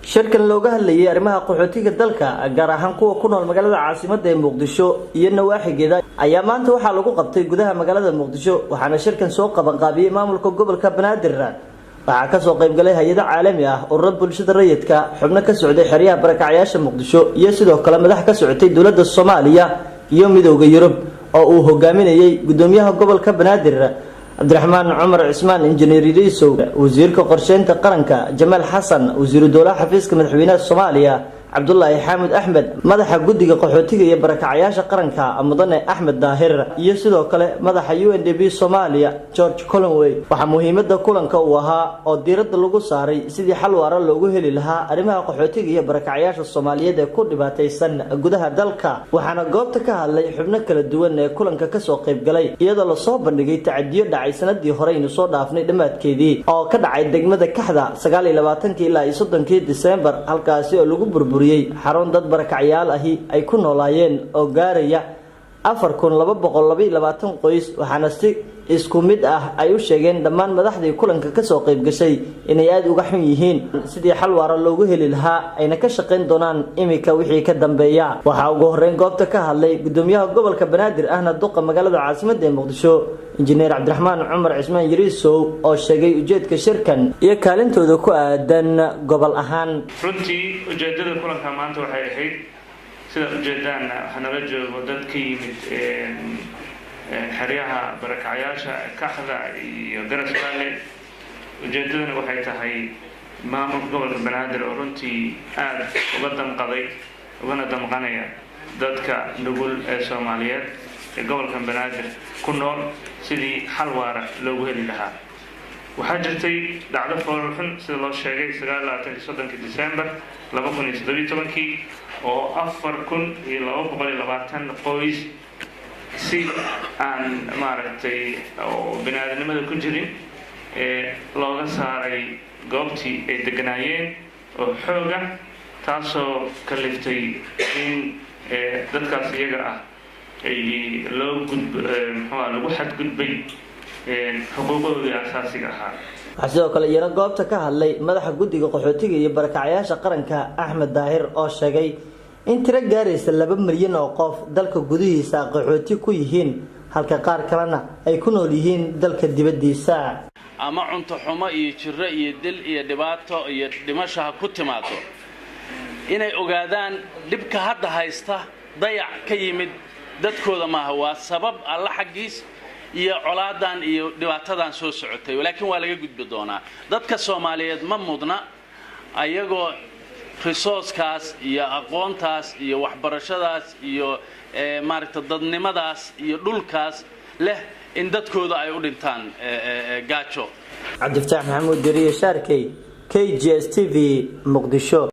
Shirkan looga hadlayay arrimaha qaxootiga dalka, gaar ahaan kuwa ku nool magaalada caasimadda ee Muqdisho iyo nawaaxigeeda, ayaa maanta waxaa lagu qabtay gudaha magaalada Muqdisho, waxaana shirkan soo qabanqaabiyey maamulka gobolka Banaadir. Waxaa kasoo qaybgalay hay-ado caalami ah, ururo bulshada rayidka, xubno ka socday xeryaha barakacyaasha Muqdisho iyo sidoo kale madax ka socotay dowladda Soomaaliya iyo Midowda Yurub oo uu hogaaminayay gudoomiyaha gobolka Banaadir, Cabdiraxmaan Cumar Cismaan Injineer Yariisow, wasiirka qorsheynta qaranka Jamaal Xasan, wasiiru dowlaha xafiiska madaxweynaha Soomaaliya Cabdulaahi Xaamud Axmed, madaxa guddiga qaxootiga iyo barakacyaasha qaranka mudane Axmed Daahir, iyo sidoo kale madaxa UNDP Soomaaliya George Conway. Waxaa muhiimada kulanka uu ahaa oo diiradda lagu saaray sidii xal waara loogu heli lahaa arrimaha qaxootiga iyo barakacyaasha Soomaaliyeed ee ku dhibaataysan gudaha dalka. Waxaana goobta ka hadlay xubno kala duwan ee kulanka kasoo qaybgalay, iyadoo lasoo bandhigay tacadiyo dhacay sanadii hore aynu soo dhaafnay dhammaadkeedii oo ka dhacay degmada Kaxda 29-kii ilaa iyo 30-kii Disembar, halkaasi oo lagu burburiyey xarun dad barakacyaal ahi ay ku noolaayeen oo gaaraya 4222 qoys. Waxaana si isku mid ah ay u sheegeen dhammaan madaxdii kulanka kasoo qayb gashay inay aada uga xun yihiin sidii xal waara loogu heli lahaa, ayna ka shaqayn doonaan imika wixii ka dambeeya. Waxaa ugu horeyn goobta ka hadlay gudoomiyaha gobolka Banaadir ahna duqa magaalada caasimadda ee Muqdisho, Injineer Cabdiraxmaan Cumar Cismaan Yariisow, oo sheegay ujeedka shirkan iyo kaalintooda ku aadan gobol ahaan. Runtii ujeedada kulanka maanta waxay ahayd, sidaad ujeedaanna waxaa nala joogo dad ka yimid xeryaha barakacyaasha Kaxda iyo Garas Balle. Ujeedadana waxay tahay maamulka gobolka Banaadir oo runtii aada uga damqaday ugana damqanaya dadka nugul ee Soomaaliyeed ee gobolka Banaadir ku nool sidii xal waara loogu heli lahaa. Waxaa jirtay dhacdo foolxun, sida loo sheegay, 29-kii 30-kii December 2017-kii oo 4220 qoys si aan maaragtay oo bini aadamnimada ku jirin ee looga saaray goobtii ay deganaayeen oo xooga, taasoo kaliftay in dadkaas iyaga ah ay loo gudb muxuua lagu xadgudbay xuquuqadoodii asaasiga ahaa. Waxaa sidoo kale iyana goobta ka hadlay madaxa guddiga qaxootiga iyo barakacyaasha qaranka Axmed Daahir, oo sheegay in tiro gaaraysa 2 milyan oo qof dalka gudihiisa qaxooti ku yihiin, halka qaar kalena ay ku nool yihiin dalka dibaddiisa. Ama cunto xumo iyo jiro iyo dil iyo dhibaato iyo dhimasho ha ku timaado, inay ogaadaan dhibka hadda haysta dayac ka yimid dadkooda maaha, waa sabab Alla xaggiis iyo colaadan iyo dhibaatadan soo socotay, laakiin waa laga gudbi doonaa. Dadka Soomaaliyeed ma mudna, ayagoo resource-kaas iyo aqoontaas iyo waxbarashadaas iyo maaragta dadnimadaas iyo dhulkaas leh, in dadkooda ay u dhintaan gaajo. Cabdifataax Maxamuud Deriye Shaarkey, KGS TV, Muqdisho.